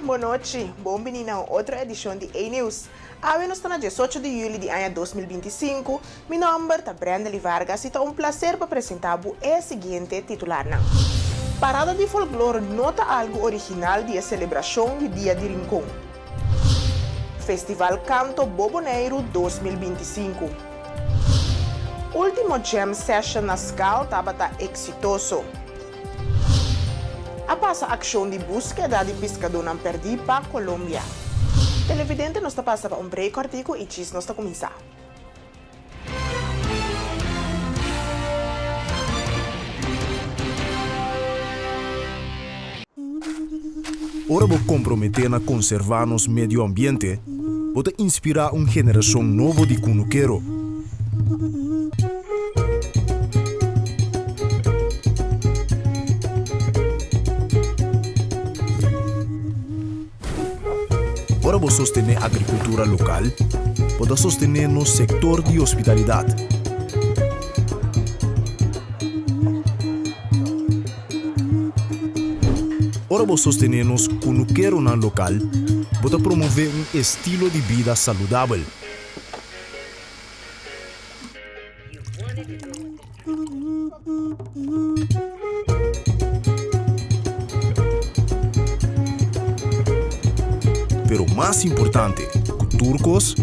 Bon nochi, bon bini na un otro edishon di E-News. Awe nos ta na diesocho di yüli di aña 2025. Mi nòmber ta Brendely Vargas i ta un plaser pa presentá bo e siguiente titularnan. Parada di folklor no ta algu original di e selebrashon di Dia di Rincon. Festival Kanto Bo Boneiru 2025. Último jam session na Skal tabata eksitoso. A pasa akshon di búskeda di piskadónan pèrdí pa Colombia. Televidente nos ta pasa pa un break kòrtiku i djis nos ta kuminsá. Ora bo komprometé na konservá nos medio ambiente, bo ta inspirá un generashon nobo di kunukero. Ora bo sostené agrikultura lokal, bo ta sostené nos sektor di hospitalidat. Ora bo sostené nos kunukeronan lokal, bo ta promové un estilo di bida saludabel. Pero mas importante ku tur kos,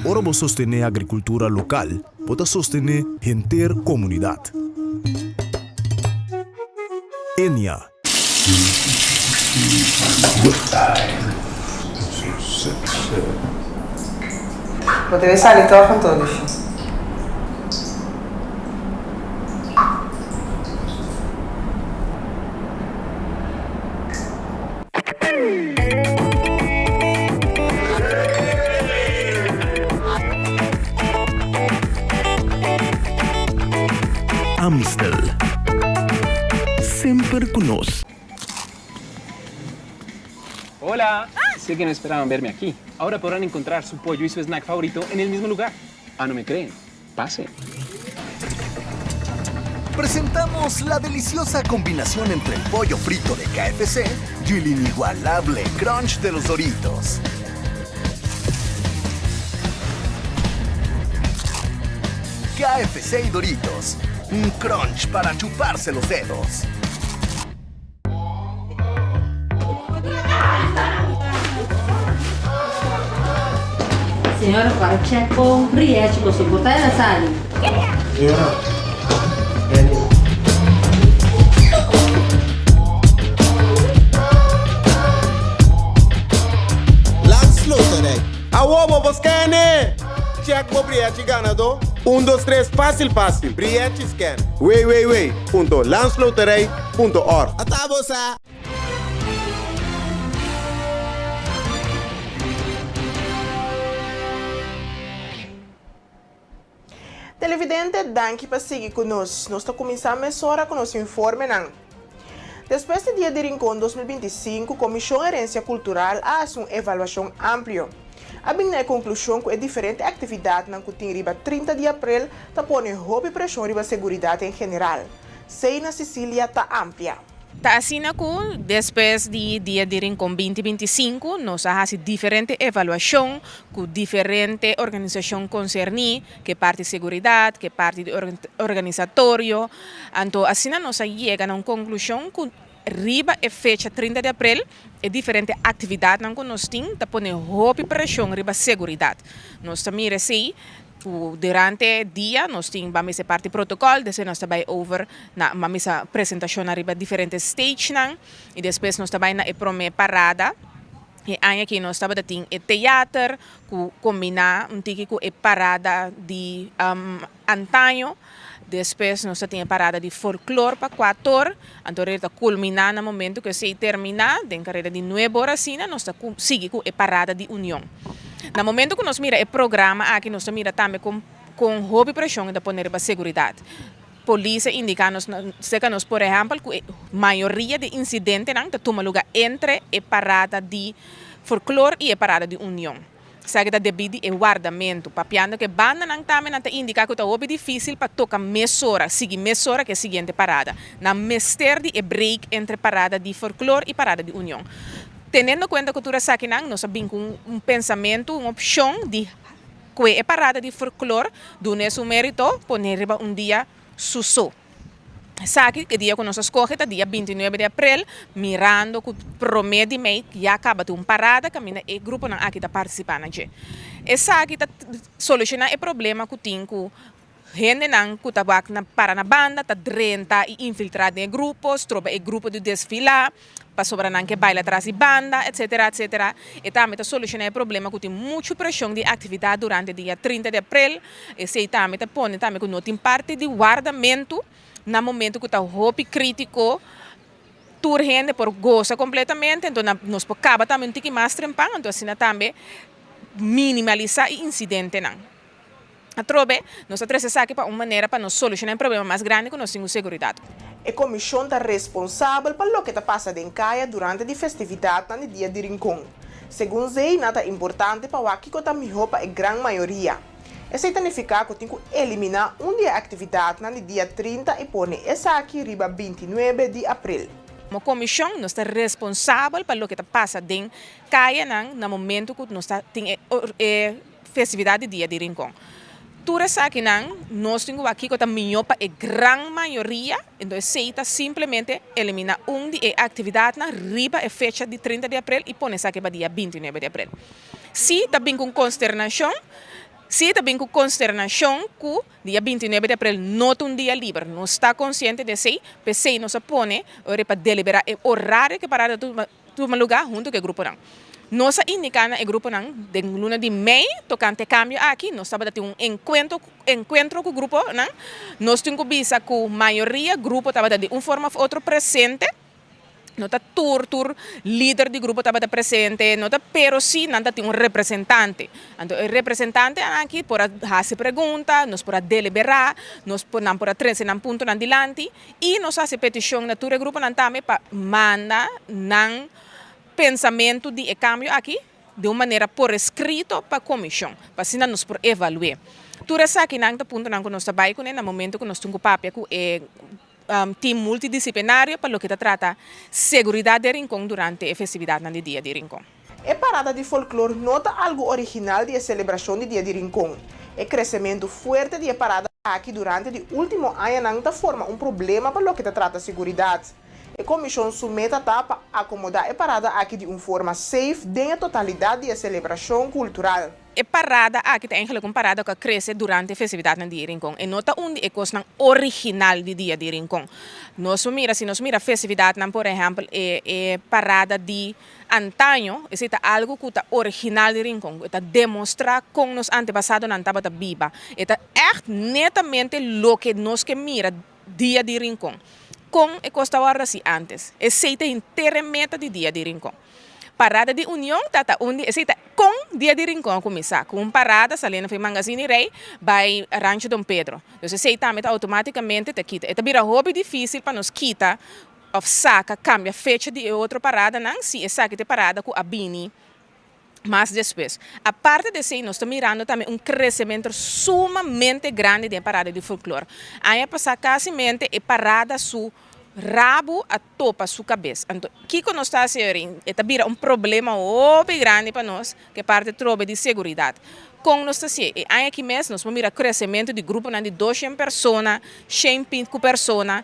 ora bo sostené agrikultura lokal, bo ta sostené henter komunidat. Enia. Bo debe sali tòg anto, Lushi. Amstel. Semper cu nos. Hola! Sé que no esperaban verme aquí. Ahora podrán encontrar su pollo y su snack favorito en el mismo lugar. Ah, no me creen? Pasen. Presentamos la deliciosa combinación entre el pollo frito de KFC y el inigualable crunch de los Doritos. KFC y Doritos, un crunch para chuparse los dedos. Señora para check con Rietje con su botella la sali. Señora, Daniel. Landsloterij. Awo bo por scan-e! Check bo brièchi ganadó. Un dos tres fásil fásil. Brièchi scan. www.landsloterij.org. Ata bo sa! Televidente, danki pa sigui ku nos. Nos ta kuminsá mesora ku nos informenan. Despues di Dia di Rincon 2025, Komishon Herensia Kultural a hasi un evaluashon amplio. A bin na e konklushon ku e diferente aktividatnan ku tin riba 30 di aprel ta pone hopi preshon riba seguridat en general. Seina Cecilia ta amplia. Ta asina ku despues di Dia di Rincon binti 25 nos a hasi diferente evaluashon ku diferente organisashon konserní, ke parti seguridat, ke parti di organisatorio. Anto asina nos a yega na un konklushon ku riba e fecha 30 di aprel e diferente aktividatnan ku nos tin ta pone hopi preshon riba seguridat. Nos ta mira esei Ku durante dia nos tin ban mester parti protocol, despues nos ta bai over na ban mester presentacionnan riba diferente stagenan y despues nos ta bai na e prome parada. E aña aki nos tabata tin e teater ku combina un tiki ku e parada di antaño, despues nos ta tin e parada di folklor pa kuator, anto rei ta culmina na momento ku esei termina den kareda di nuebe ora asina nos ta sigui ku e parada di union. Na momento ku nos mira e programa aki nos ta mira tambe kon kon hopi preshon e ta pone riba seguridat. Polis a indiká nos serka nos por ehèmpel ku e mayoria di insidentenan ta tuma lugá entre e parada di folklor i e parada di union. Esaki ta debí di e wardamentu. Papiando ku e bandanan tambe nan ta indiká ku ta hopi difísil pa toka mesora, sigui mesora ku e siguiente parada. Nan mester di e break entre parada di folklor i parada di union. Teniendo kuenta ku tur esakinan, nos a bin ku un pensamentu, un opshon di kue e parada di folklor, dun'e su mérito, pon'e riba un dia su so. Esaki, e dia ku nos a skohe ta dia 29 di aprel, mirando ku promé di mei ya kaba tin un parada kaminda e gruponan aki ta partisipá na dje. Esaki ta solushoná e problema ku tin ku hendenan ku ta wak na para na banda ta drenta i infiltrá den e grupo, stroba e grupo di desfilá pasobra nan ke baila tras di banda, etsetera, etsetera. E tambe ta solushoná e problema ku tin muchu preshon di aktividat durante dia 30 di aprel. Esei tambe ta pone tambe ku no tin parti di wardamentu na momento ku ta hopi krítiko, tur hende por gosa kompletamente, anto nos por kaba tambe un tiki mas trempan, anto asina tambe minimalisá e insidentenan. Atrobe, nos a trese esaki pa un manera pa nos solushoná e problema mas grandi ku nos tin ku seguridat. E komishon ta responsabel pa loke ta pasa den kaya durante di festividatnan di Dia di Rincon. Segun Zeina ta importante pa wak kiko ta mihó pa e gran mayoria. Esei ta nifiká ku tin ku eliminá un di e aktividatnan di dia 30 i pone esaki riba 29 di aprel. Komo komishon nos ta responsabel pa loke ta pasa den kayanan na momentu ku nos ta tin e festividat di Dia di Rincon. Tur esakinan nos tin ku wak kiko ta mihó pa e gran mayoria, enton esei ta simplemente eliminá un di e aktividatnan riba e fecha di 30 di aprel i pone esaki pa dia 29 di aprel. Sí ta bin ku konsternashon, sí ta bin ku konsternashon ku dia 29 di aprel no ta un dia liber. Nos ta konsiente di esei, p'esei nos a pone ora pa deliberá e orario ku e parada ta tuma lugá huntu ku e gruponan. Nos a indiká na e gruponan den luna di mei tokante e kambio aki, nos tabata tin un enkuentro enkuentro ku gruponan. Nos tin ku bisa ku mayoria grupo tabata di un forma òf otro presente. No ta tur tur lider di grupo tabata presente, no ta pero si nan ta tin un representante. Anto e representante aki por a hasi pregunta, nos por a deliberá, nos por nan por a trese nan puntonan dilanti i nos a hasi petishon na tur e gruponan tambe pa manda nan pensamentu di e kambio aki di un manera por eskrito pa komishon, pa asina nos por evalu'é. Tur esakinan ta puntonan ku nos ta bai kuné na momento ku nos tin ku papia ku e Team multidisiplinario pa loke ta trata seguridat den Rincon durante e festividatnan di Dia di Rincon. E parada di folklor no ta algu original di e selebrashon di Dia di Rincon. E kresementu fuerte di e parada aki durante di último añanan ta forma un problema pa loke ta trata seguridat. E komishon su meta ta pa akomodá e parada aki di un forma safe den e totalidat di e selebrashon kultural. E parada aki ta eigenlijk un parada ku a krese durante e festividatnan di Rincon. E no ta un di e kosnan original di Dia di Rincon. Nos por mira, si nos mira festividatnan, por ehèmpel e e parada di antaño, esei ta algu ku ta original di Rincon, ku e ta demostrá kon nos antepasadonan tabata biba. E ta ègt netamente loke nos ke mira Dia di Rincon. Kon e kos ta wòrdu hasi ántes? Esei ta henter e meta di Dia di Rincon. Parada di Union ta ta un di esei ta kon Dia di Rincon a kuminsá, ku un parada saliendo for di Mangasini Rey bai Rancho Don Pedro. Dus esei tambe ta outomátikamente ta kita. E ta bira hopi difísil pa nos kita òf saka, kambia fecha di e otro paradanan si esaki ta e parada ku a bini mas despues. Aparte di esei nos ta mirando tambe un kresementu sumamente grandi den e parada di folklor. Aña pasá kasimente e parada su rabu a topa su kabes. Anto kiko nos ta hasi ayorin? E ta bira un problema hopi grandi pa nos ku e parti trobe di seguridat. Kon nos ta hasié? E aña aki mes nos por mira kresementu di gruponan di 200 persona, shen pinku persona,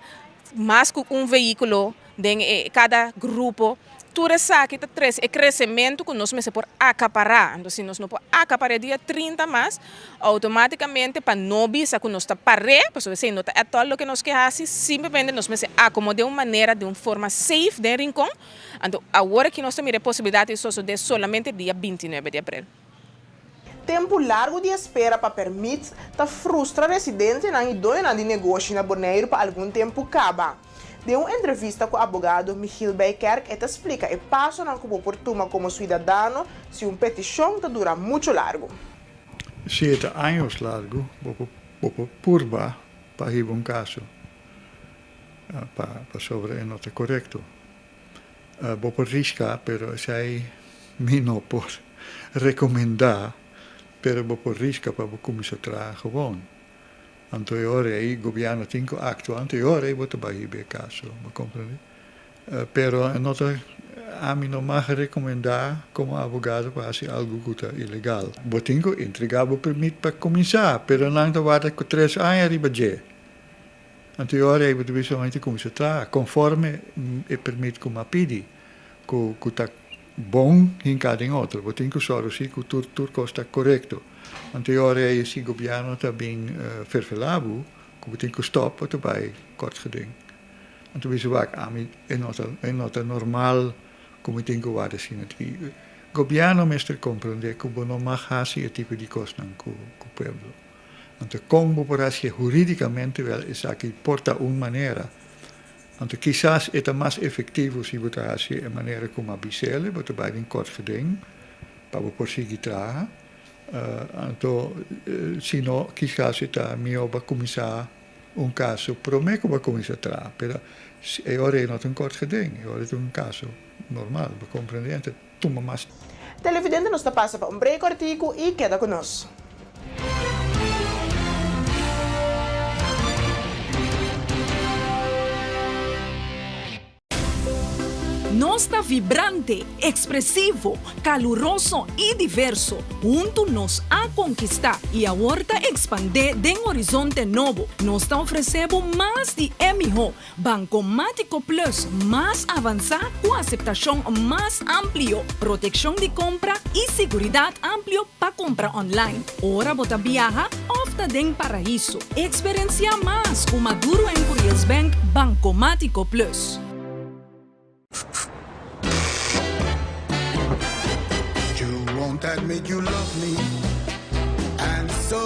mas ku un vehíkulo den e kada grupo. Tur esaki ta trese e kresementu ku nos mester por akapará. Anto si nos no por akapará e dia 30 mas, outomátikamente pa no bisa ku nos ta par'é, pasobra esei no ta ètòl loke nos ke hasi, simplemente nos mester akomod'é un manera di un forma safe den Rincon. Anto awor aki nos ta mira e posibilidat di sosodé solamente dia 29 di aprel. Tempu largu di espera pa pèrmit ta frustra residentenan i doñonan di negoshi na Boneiru pa algun tempu kaba. Den un entrevista ku abogado Michiel Bijkerk e ta splika e pasonan ku bo por tuma komo suidadano si un petishon ta dura muchu largu. Si e ta años largu, bo por bo por purba pa hiba un kaso pa pasobra e no ta korekto. Bo por riska, pero esei mi no por rekomendá, pero bo por riska pa bo kuminsá traha gewoon. Anto e ora ei gobièrnu tin ku aktua, anto e ora ei bo ta bai hiba e kaso, bo komprendé? Pero no ta ami no mag rekomendá komo abogado pa hasi algu ku ta ilegal. Bo tin ku entregá bo permit pa kuminsá, pero nan ta warda ku tres aña riba dje. Anto e ora ei bo ta bisa mi ta kuminsá traha konforme e permit ku mi a pidi, ku ku ta bon hinká den otro. Bo tin ku sòru si ku tur tur kos ta korekto. Anto e ora ei si gobièrnu ta bin ferfelá bo ku bo tin ku stòp, bo ta bai kort geding. Anto bisa wak ami e no ta e no ta normal ku mi tin ku wak asina aki. Gobièrnu mester komprendé ku bo no mag hasi e tipo di kosnan ku ku pueblo. Anto kon bo por hasié hurídikamente wèl esaki por ta un manera. Anto kisas e ta mas efektivo si bo ta hasi e manera ku mi a bis'el, bo ta bai den kort geding pa bo por sigui traha. Anto si no kisas e ta mihó bo a kuminsá un kaso promé ku bo a kuminsá traha, pero e ora ei no ta un kort geding, e ora ei ta un kaso normal, bo komprendé? Anto tuma mas. Televidente nos ta pasa pa un break kòrtiku i keda ku nos. Nos ta vibrante, ekspresivo, kaluroso i diverso. Huntu nos a konkistá i awor ta ekspandé den horizonte nobo. Nos ta ofresé bo mas di e mihó Bankomátiko Plus mas avansá ku aseptashon mas amplio, protekshon di kompra i siguridat amplio pa kompra online ora bo ta biaha òf ta den paraiso. Eksperensiá mas ku Maduro en Curiels Bank Bankomátiko Plus. You won't admit you love me And so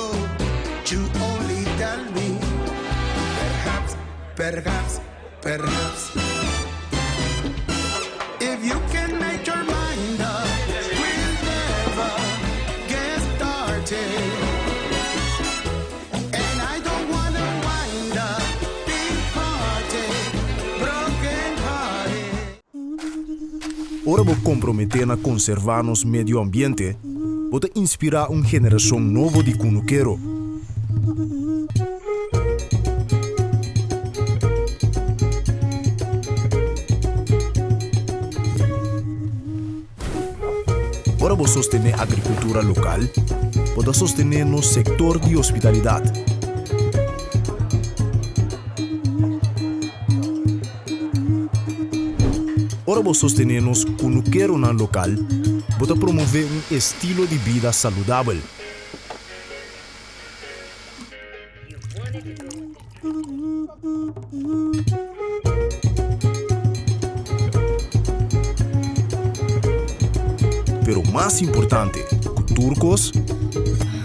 you only tell me Perhaps, perhaps, perhaps If you can make your mind up We'll never get started And I don't wanna wind up big hearted, broken hearted. Ora bo komprometé na konservá nos medio ambiente, bo ta inspirá un generashon nobo di kunukero. Ora bo sostené agrikultura lokal, bo ta sostené nos sektor di hospitalidat. Ora bo sostené nos kunukeronan lokal, bo ta promové un estilo di bida saludabel. Pero mas importante ku tur kos,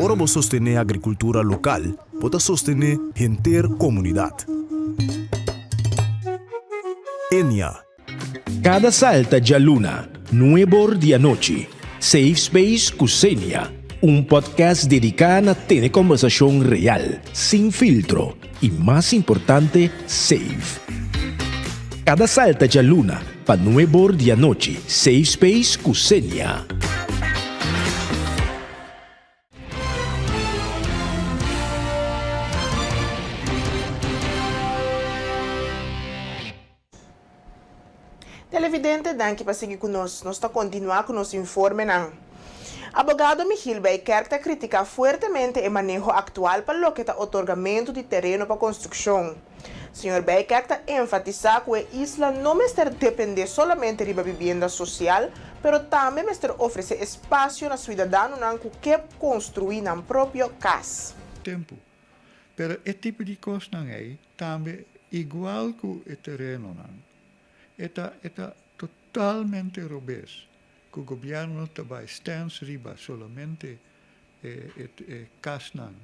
ora bo sostené agrikultura lokal, bo ta sostené henter komunidat. Enia. Kada salta djaluna, nuebor di anochi, Safe Space ku Xenia, un podcast dediká na tene kòmbersashon real, sin filtro i mas importante, safe. Kada salta djaluna pa nuebor di anochi, Safe Space ku Xenia. Televidente, danki pa sigui ku nos. Nos ta kontinuá ku nos informenan. Abogado Michiel Bijkerk ta kritiká fuertemente e maneho aktual pa loke ta otorgamentu di tereno pa konstrukshon. Señor Bijkerk ta enfatisá ku e isla no mester dependé solamente riba bibienda sosial, pero tambe mester ofresé espasio na suidadanonan ku ke konstruí nan propio kas. Tempu. Pero e tipo di kosnan ei tambe igual ku e terenonan. E ta e ta totalmente robes ku gobièrnu ta bai stèns riba solamente e e e kasnan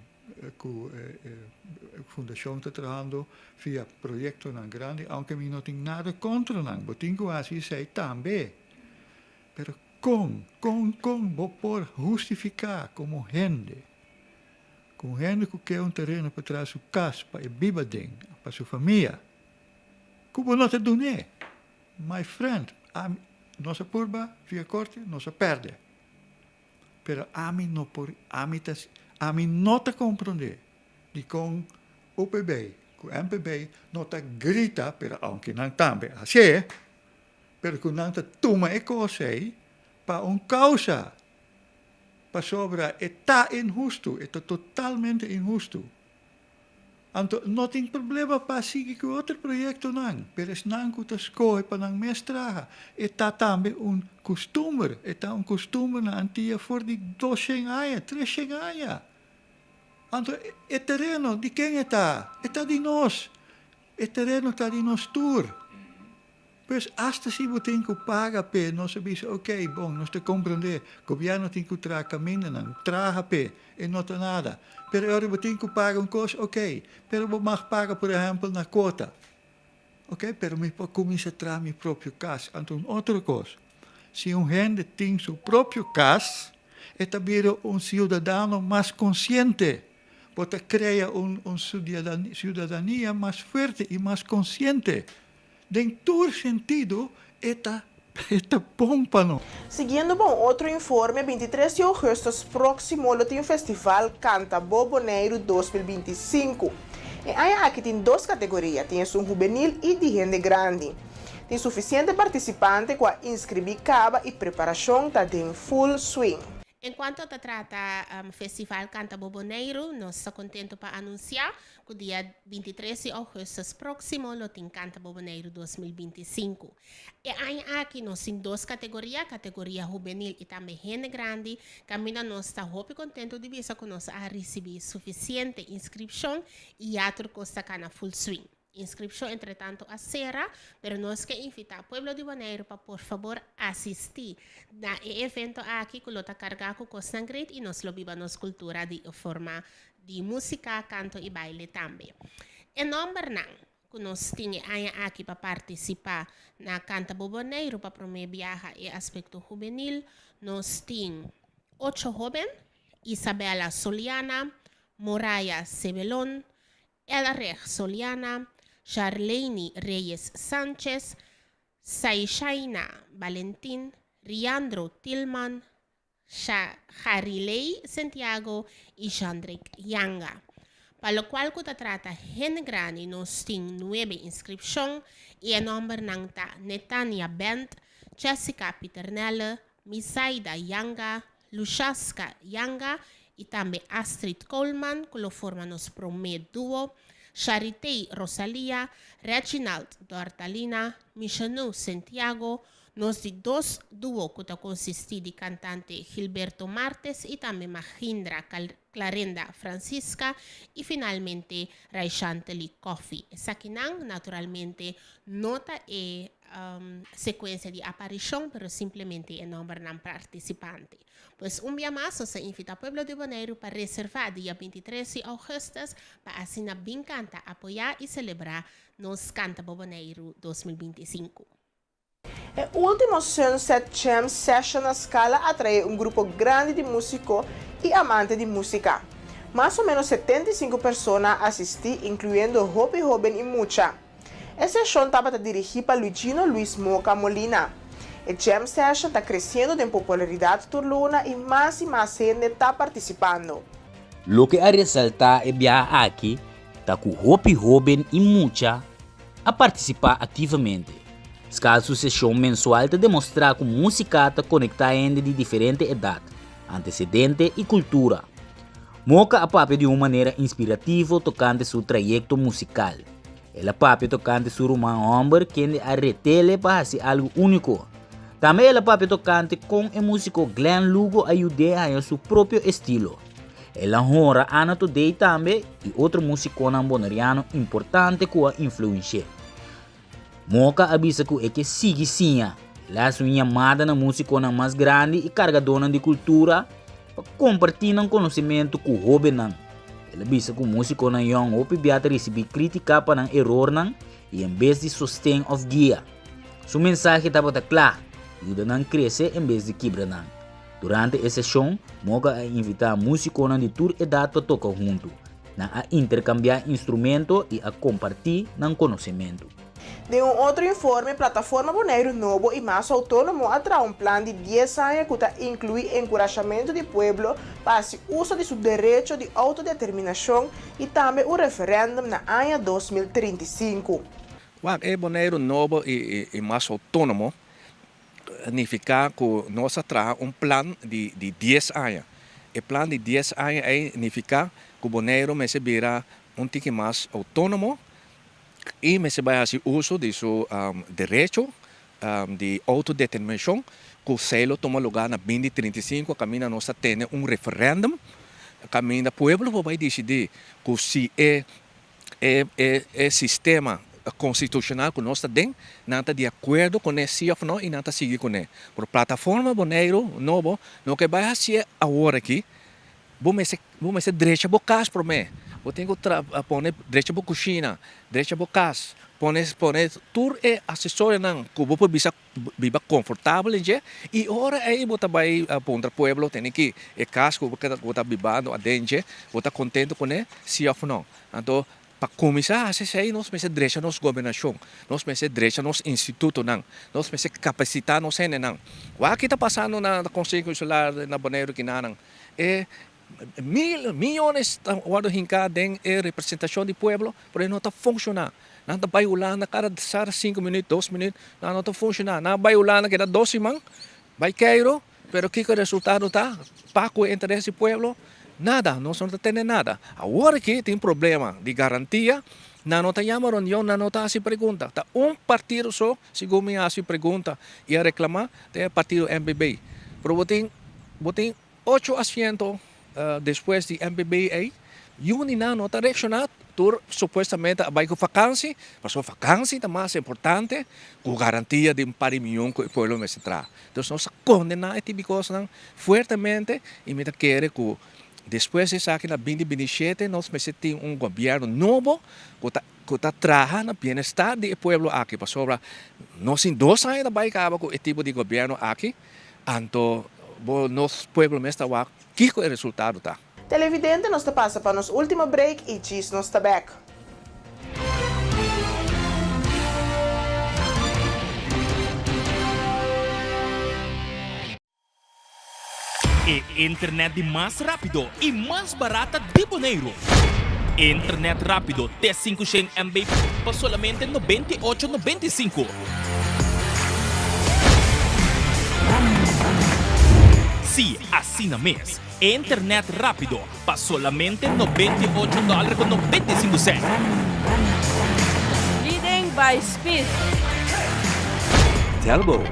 ku e e fundashon ta trahando via proyektonan grandi, aunke mi no tin nada kontra nan, bo tin ku hasi esei tambe. Pero kon, kon, kon bo por hustifiká komo hende Ku un hende ku ke un tereno pa traha su kas pa e biba den, pa su famia, ku bo no ta dun'é. My friend, ami, nos a purba via korte, nos a pèrdè. Pero ami no por, ami ta, ami no ta komprondé dikon UPB ku MPB no ta grita, pero aunke nan tambe hasié. Pero ku nan ta tuma e kos ei pa un kousa, pasobra e ta inhustu, e ta totalmente inhustu. Anto no tin problema pa sigui ku otro proyektonan, pero esnan ku ta skohe pa nan mes traha, e ta tambe un kustumber, e ta un kustumber na Antia for di doshen aña, treshen aña. Anto e tereno di ken e ta? E ta di nos. E tereno ta di nos tur. Pues asta si bo tin ku paga p'e, nos a bisa ok, bon, nos ta komprendé, gobièrnu tin ku traha kamindanan, traha p'e, e no ta nada. Pero e ora bo tin ku paga un kos, ok, pero bo mag paga por ehèmpel na kota. Ok, pero mi por kuminsá traha mi propio kas. Anto un otro kos, si un hende tin su propio kas, e ta bira un siudadano mas konsiente. Bo ta krea un un siudadania mas fuerte i mas konsiente. Den tur sentido e ta e ta bon pa nos. Siguiendo pa un otro informe, 23 di ougùstùs próksimo lo tin festival Kanta Bo Boneiru 2025. E aña aki tin dos kategoria, tin esun hubenil i di hende grandi. Tin sufisiente partisipante ku a inskribí kaba i preparashon ta den full swing. En kuanto ta trata Festival Kanta Bo Boneiru, nos ta kontentu pa anunsiá ku dia 23 di ougùstùs próksimo lo tin Kanta Bo Boneiru 2025. E aña aki nos tin dos kategoria, kategoria hubenil i tambe hende grandi. Kaminda nos ta hopi kontentu di bisa ku nos a risibí sufisiente inskripshon i ya tur kos ta kana full swing. Inskripshon entretantu a sera, pero nos ke invitá pueblo di Boneiru pa por fabor asistí na e evento aki ku lo ta kargá ku kosnan great i nos lo biba nos kultura di e forma di músika, kanto i baile tambe. E nòmbernan ku nos tin e aña aki pa partisipá na Kanta Bo Boneiru pa promé biaha e aspekto hubenil, nos tin ocho hóben, Isabella Soliana, Moraya Sebelon, Elreg Soliana, Sharleyny Reyes Sanchez, Saishaina Balentin, Riandro Tilman, Shahariley Santiago i Jandrick Yanga. Pa lokual ku ta trata hende grandi nos tin nuebe inskripshon i e nòmbernan ta Netania Bent, Jessica Pieternelle, Misaida Yanga, Lushaska Yanga i tambe Astrid Koolman ku lo forma nos promé duo, Sharitey Rosalia, Reginald Dortalina, Mishanou Santiago, nos di dos duo ku ta konsistí di kantante Gilberto Martes i tambe Magindra Clarenda Francisca i finalmente Raishantely Coffie. Esakinan naturalmente no ta e sekuensia di aparishon pero simplemente e nòmbernan partisipante. Pues un bia mas nos ta invitá pueblo di Boneiru pa reservá dia 23 di ougùstùs pa asina bin kanta, apoyá i selebrá nos Kanta Bo Boneiru 2025. E último Sunset Jam Session na Scala a traé un grupo grandi di músiko i amante di músika. Mas o ménos 75 persona a asistí, inkluyendo hopi hóben i mucha. E seshon tabata dirigí pa Luigino Luis Moca Molina. E jam session ta kresiendo den popularidat tur luna i mas i mas hende ta partisipando. Loke a resaltá e biaha aki ta ku hopi hóben i mucha a partisipá aktivamente. Skal su seshon mensual ta demostrá ku músika ta konektá hende di diferente edat, antesedente i kultura. Moka a papia di un manera inspirativo tokante su trayekto musikal. El a papia tokante su ruman hòmber kende a ret'ele pa hasi algu úniko. Tambe el a papia tokante kon e músiko Glenn Lugo a yud'é haña su propio estilo. El a honra Ana Todey tambe i otro músikonan boneriano importante ku a influensh'é. Moka a bisa ku e ke sigui siña. El a hasi un yamada na músikonan mas grandi i kargadónan di kultura pa kompartí nan konosementu ku hóbennan. El a bisa ku músikonan yòn hopi bia ta risibí krítika pa nan erornan i en bes di sosten òf guia. Su mensahe tabata kla, yuda nan krese en bes di kibra nan. Durante e seshon, Moka a invitá músikonan di tur edat pa toka huntu. Nan a interkambiá instrumento i a kompartí nan konosementu. Den un otro informe, Plataforma Boneiru Nobo i Mas Outónomo a traha un plan di dies aña ku ta inkluí enkurashamentu di pueblo pa hasi uso di su derecho di outodeterminashon i tambe un referèndum na aña 2035. Wak, e Boneiru Nobo i Mas Outónomo. nifiká ku nos a traha un plan di di dies aña. E plan di dies aña ei nifiká ku Boneiru mester bira un tiki mas outónomo i mester bai hasi uso di su derecho di outodeterminashon ku esei lo tuma lugá na binti 35 kaminda nos ta tene un referèndum kaminda pueblo por bai disidí ku si e e e sistema konstitushonal ku nos ta den, nan ta di akuerdo kuné si òf no i nan ta sigui kuné. Pero Plataforma Boneiru Nobo no ke bai hasié awor aki, bo mester bo mester drecha bo kas promé, bo tin ku pone drecha bo kushina, drecha bo kas, pone pone tur e asesorionan ku bo por bisa biba konfortabel den dje i ora ei bo ta bai puntra pueblo tene ki e kas ku bo ta bibando aden dje bo ta kontento kuné si òf no. Anto pa kuminsá hasi esei nos mester drecha nos gobernashon, nos mester drecha nos institutonan, nos mester kapasitá nos hendenan. Wak ki ta pasando na Konseho Insular na Boneiru kinanan e Mil, miyones ta wòrdu hinká den e representashon di pueblo, pero e no ta funshoná. Nan ta bai Hulanda kada sara sinku minüt, dos minüt, nan no ta funshoná. Nan a bai Hulanda keda dos siman, bai Cairo, pero kiko e resultado ta pa ku e interes di pueblo? Nada, nos no ta tene nada. Awor aki tin problema di garantia, nan no ta yama reunion, nan no ta hasi pregunta. Ta un partido so, segun mi a hasi pregunta i a reklamá, ta e partido MPB. Pero bo tin, bo tin Ocho asiento despues di MPB ei, yuni nan no ta reakshoná, tur supuestamente a bai ku fakansi, pasobra fakansi ta mas importante ku garantia di un par di miyon ku e pueblo mester traha. Dus nos a kondená e tipo di kosnan fuertemente i mi ta kere ku despues di esaki na binti 27 nos mester tin un gobièrnu nobo ku ta ku ta traha na bienestar di e pueblo aki, pasobra nos tin dos aña ta bai kaba ku e tipo di gobièrnu aki. Anto bo nos pueblo mes ta wak kiko e resultado ta. Televidente nos ta pasa pa nos ultimo break y djis nos ta bek. E internet di mas rapido y mas barata di Boneiru. Internet rapido te 500 MB pa solamente 98 95. Sí, asina mes. Internet rápido pa solamente 98 dòler ku 95 sènt. Leading by speed. Telbo.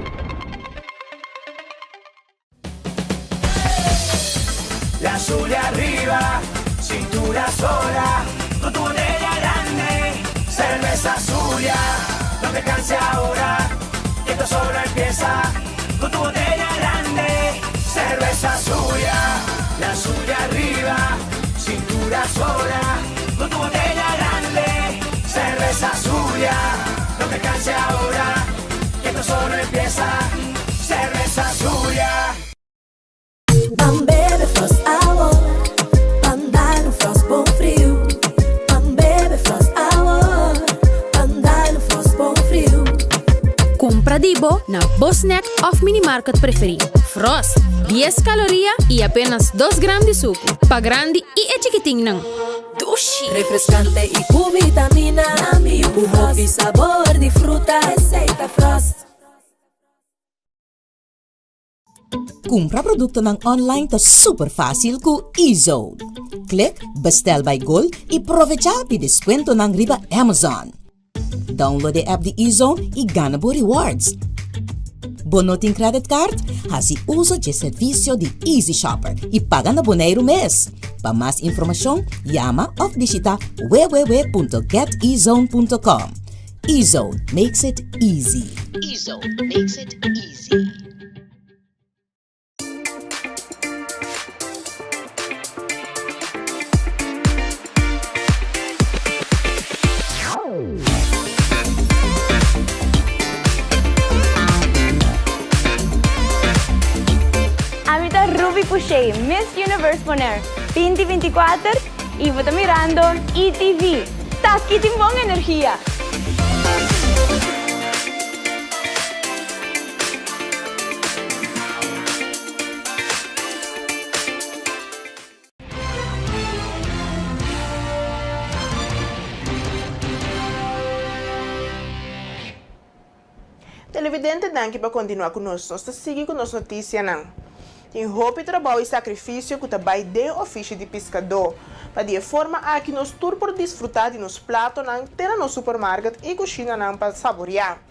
La Zulia arriba, cintura sola, con tu botella grande, cerveza Zulia, no te canses ahora, que esto solo empieza, con tu botella grande, cerveza Zulia, la Zulia arriba, cintura sola, con tu botella grande, cerveza Zulia, no te canses ahora, que esto solo empieza, cerveza Zulia. Ban bebe Frost awo, ban dal un Frost bon friu. Ban bebe Frost awo, ban dal un Frost bon friu. Kumpra di bo na bo snack òf minimarket preferí. Frost, dies kaloria i apenas dos gram di suku. Pa grandi i e chikitinnan. Dushi! Refrescante y cu vitamina. Cu hopi sabor di fruta. Esey ta Frost. Kumpra produktonan online ta super fásil ku eZone. Klik Bestel by Gold i provechá di deskuentonan riba Amazon. Download e app di eZone i gana bo rewards. Bo no tin credit card? Hasi uso dje servisio di Easy Shopper i paga na Boneiru mes. Pa mas informashon, yama òf bishita www.getezone.com. eZone makes it easy. eZone makes it easy. Ami ta Ruby Pouchet, Miss Universe Bonaire 2024 y bo ta mirando ETV. Taki tin bon energia! Televidente danki pa kontinuá ku nos. Nos ta sigui ku nos notisianan. Tin hopi trabou i sakrifisio ku ta bai den ofishi di piskadó. Pa di e forma aki nos tur por disfrutá di nos platonan te na nos supermarket i kushinanan pa saboriá.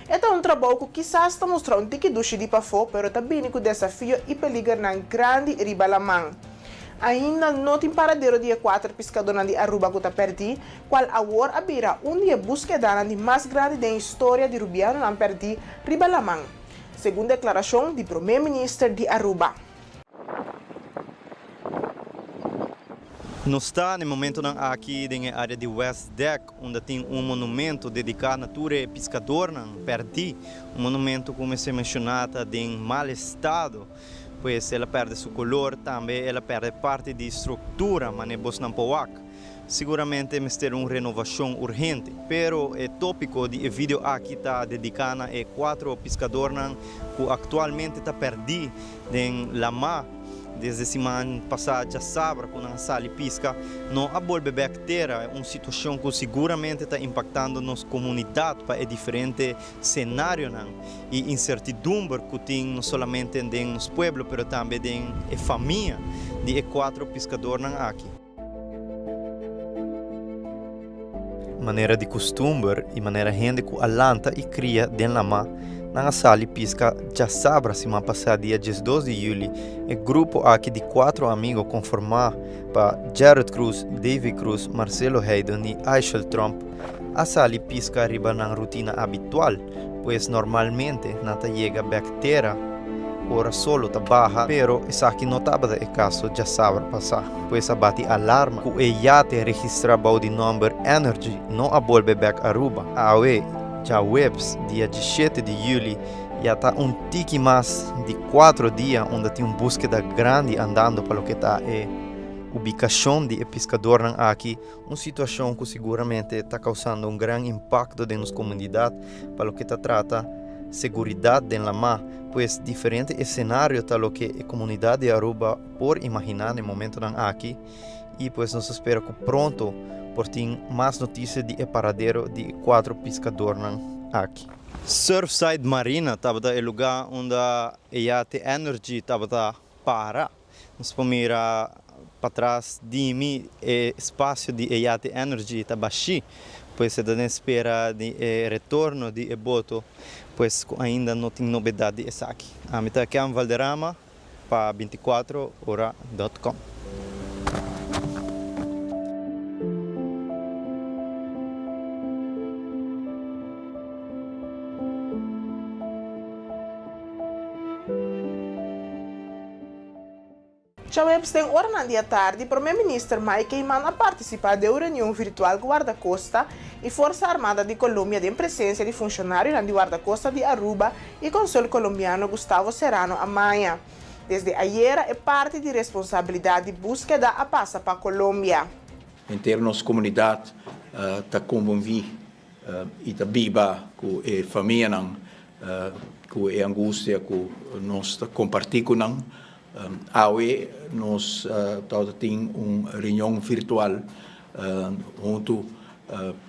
E ta un trabou ku kisas ta mustra un tiki dushi di pafó pero ta bini ku desafio i peligernan grandi riba laman. Ainda no tin paradero di e kuater piskadónan di Aruba ku ta pèrdí, kual awor a bira un di e búskedanan di mas grandi den historia di rubianonan pèrdí riba laman, segun deklarashon di Promé Minister di Aruba. Nos ta na e momentonan aki den e area di West Deck unda tin un monumento dedica na tur e piscadornan perdi. Un monumento cu mester menciona ta den mal estado, pues el a perde su color, tambe el a perde parti di structura mane bosnan por wak. Siguramente mester un renovacion urgente. Pero e topico di e video aki ta dedica na e cuatro piscadornan cu actualmente ta perdi den lama desde siman pasa djasabra ku nan a sali piska no a bolbe bek tera, un situashon ku siguramente ta impaktando nos komunidat pa e diferente senarionan i insertidumber ku tin no solamente den nos pueblo pero tambe den e famia di e kuatro piskadornan aki. Manera di kustumber i manera hende ku a lanta i kria den lamá, nan a sali piska djasabra siman pasá dia diesdos di yüli. E grupo aki di kuatro amigo konformá pa Gerrit Cruz, Davy Cruz, Marcelo Heiden i Aishel Tromp a sali piska riba nan rutina abitual. Pues normalmente nan ta yega bek tera ora solo ta baha, pero esaki no tabata e kaso djasabra pasá. Pues a bati alarma ku e yate registrá bou di nòmber Energy no a bolbe bek Aruba. Awe, djaweps, dia dishete di yüli, ya ta un tiki mas di kuatro dia unda tin un búskeda grandi andando pa loke ta e ubikashon di e piskadornan aki. Un situacion cu siguramente ta causando un gran impacto den nos comunidad pa loke ta trata seguridad den lama, pues diferente escenario ta loke e comunidad di Aruba por imagina na e momentonan aki y pues nos ta spera cu pronto por tin mas noticia di e paradero di e cuatro piscadornan aki. Surfside Marina tabata e lugar unda e yate Energy tabata para. Nos por mira patras di mi e espacio di e yate Energy ta bashi, pues e ta den spera di e retorno di e boto, pues cu ainda no tin nobedad di esaki. Ami ta Ken Valderrama pa 24 ora dot com. Djaweps den oranan di atardi Prome Minister Mike Eman a participa den un reunion virtual cu Guardacosta y Forsa Armada di Colombia den presencia di funcionarionan di Guardacosta di Aruba y Consul Colombiano Gustavo Serrano Amaya. Desde ayera e parti di responsabilidad di buskeda a pasa pa Colombia. Henter nos komunidat ta konvonví i ta biba ku e famianan ku e angustia ku nos ta kompartí ku nan. Awe nos tabata tin un reunion virtual huntu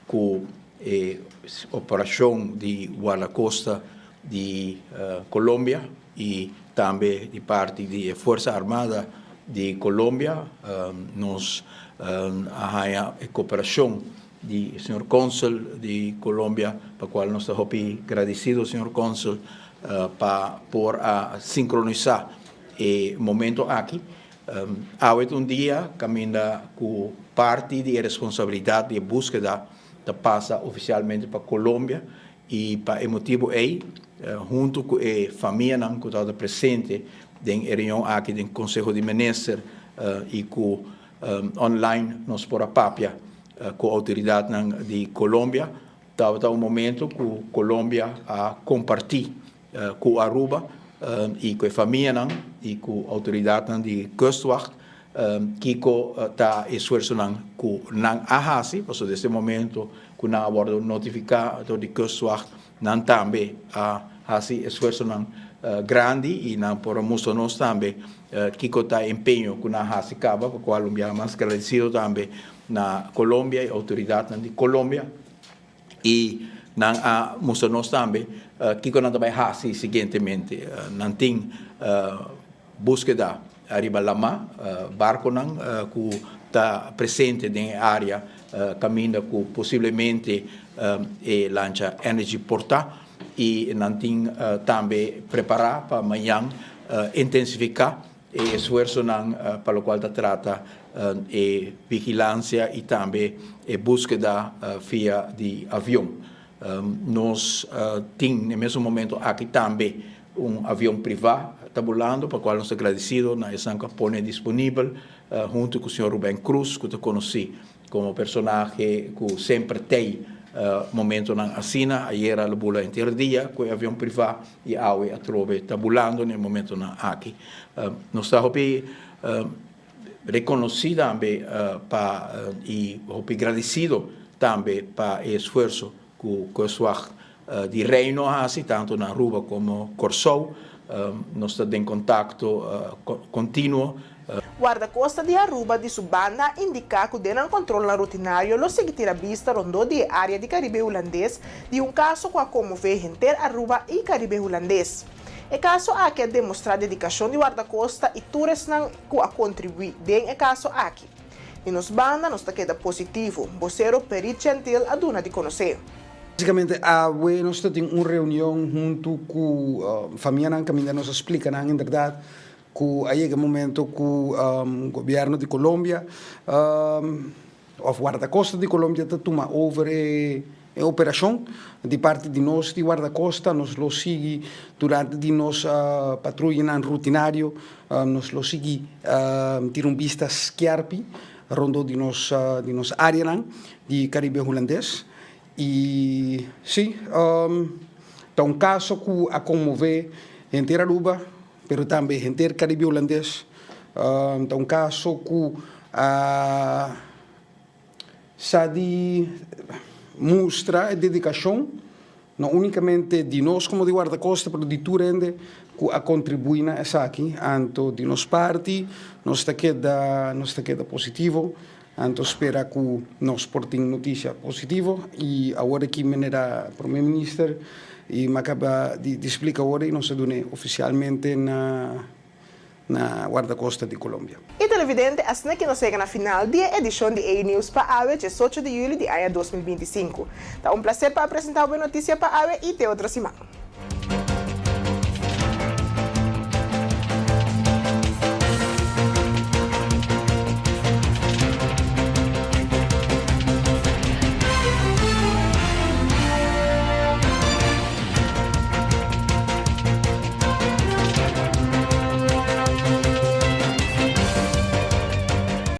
ku e operashon di Guardacosta di Colombia i tambe di parti di e Fuerza Armada di Colombia. Nos a haña e koperashon di señor Consul di Colombia, pa cual nos ta hopi gradecido señor Consul pa por a sincronisa e momento aki. Awe ta un dia caminda cu parti di e responsabilidad di e buskeda ta pasa oficialmente pa Colombia y pa e motibo ey hunto cu e famianan cu tabata presente den e reunion aki den Conseho di Minister y cu Online nos por a papia ku outoridatnan di Colombia. Tabata un momento ku Colombia a kompartí ku Aruba i ku e famianan i ku outoridatnan di Kustwacht kiko ta e esfuersonan ku nan a hasi, pasobra desde e momento ku nan a wòrdu notifiká dor di Kustwacht nan tambe a hasi esfuersonan grandi i nan por a mustra nos tambe Kiko ta e empeño ku nan a hasi kaba, pa kual un biaha mas gradesido tambe na Colombia i outoridatnan di Colombia. I. Nan a mustra nos tambe kiko nan ta bai hasi siguientemente. Nan tin búskeda ariba lamá, barkonan ku ta presente den e área kaminda ku posiblemente e lancha Energy por ta i nan tin tambe prepará pa mañan intensifiká e esfuersonan pa lokual ta trata e vigilansia i tambe e búskeda via di avion. Nos tin na e mesun momento aki tambe un avion privá ta bulando pa kual nos ta gradisido na esnan ku a pone disponibel huntu ku señor Ruben Cruz ku ta konosí komo personahe ku semper tei momentonan asina. Ayera lo bula henter dia ku e avion privá i awe atrobe ta bulando na e momentonan aki. Nos ta hopi Rekonosí tambe pa i hopi gradisido tambe pa e esfuerso ku Kustwacht di Reino a hasi tantu na Aruba komo Kòrsou. Nos ta den kontakto kontinuo. Wardakosta di Aruba di su banda a indiká ku den nan kontrolnan rutinario lo sigui tira bista rondó di e área di Karibe Hulandes di un kaso ku a konmové henter Aruba i Karibe Hulandes. E kaso aki a demostrá dedikashon di Wardakosta i tur esnan ku a kontribuí den e kaso aki. Di nos banda nos ta keda positivo, bosero Perit Gentil a duna di konosé. Básicamente awe nos ta tin un reunion huntu ku famianan kaminda nos a splika nan inderdat ku a yega e momento ku gobierno di Colombia Of Wardakosta di Colombia ta tuma over e operashon. Di parti di nos di Wardakosta nos lo sigui durante di nos patruyanan rutinario nos lo sigui tira un bista skerpi rondó di nos di nos areanan di Karibe Hulandes. I si, ta un kaso ku a konmové henter Aruba pero tambe henter Karibe Hulandes. Ta un kaso ku a sa di mustra e dedikashon no únikamente di nos komo di Wardakosta pero di tur hende ku a kontribuí na esaki. Anto di nos parti nos ta keda nos ta keda positivo, anto spera ku nos por tin notisia positivo i awor aki manera Prome Minister i mi a kaba di splika awor i nos a dun'é ofisialmente na na Guardacosta di Colombia. E televidente asina ki nos yega na final di e edishon di E-News pa awe diesocho di juli di aña 2025. Ta un placer pa a presenta bo e noticia pa awe y te otro siman.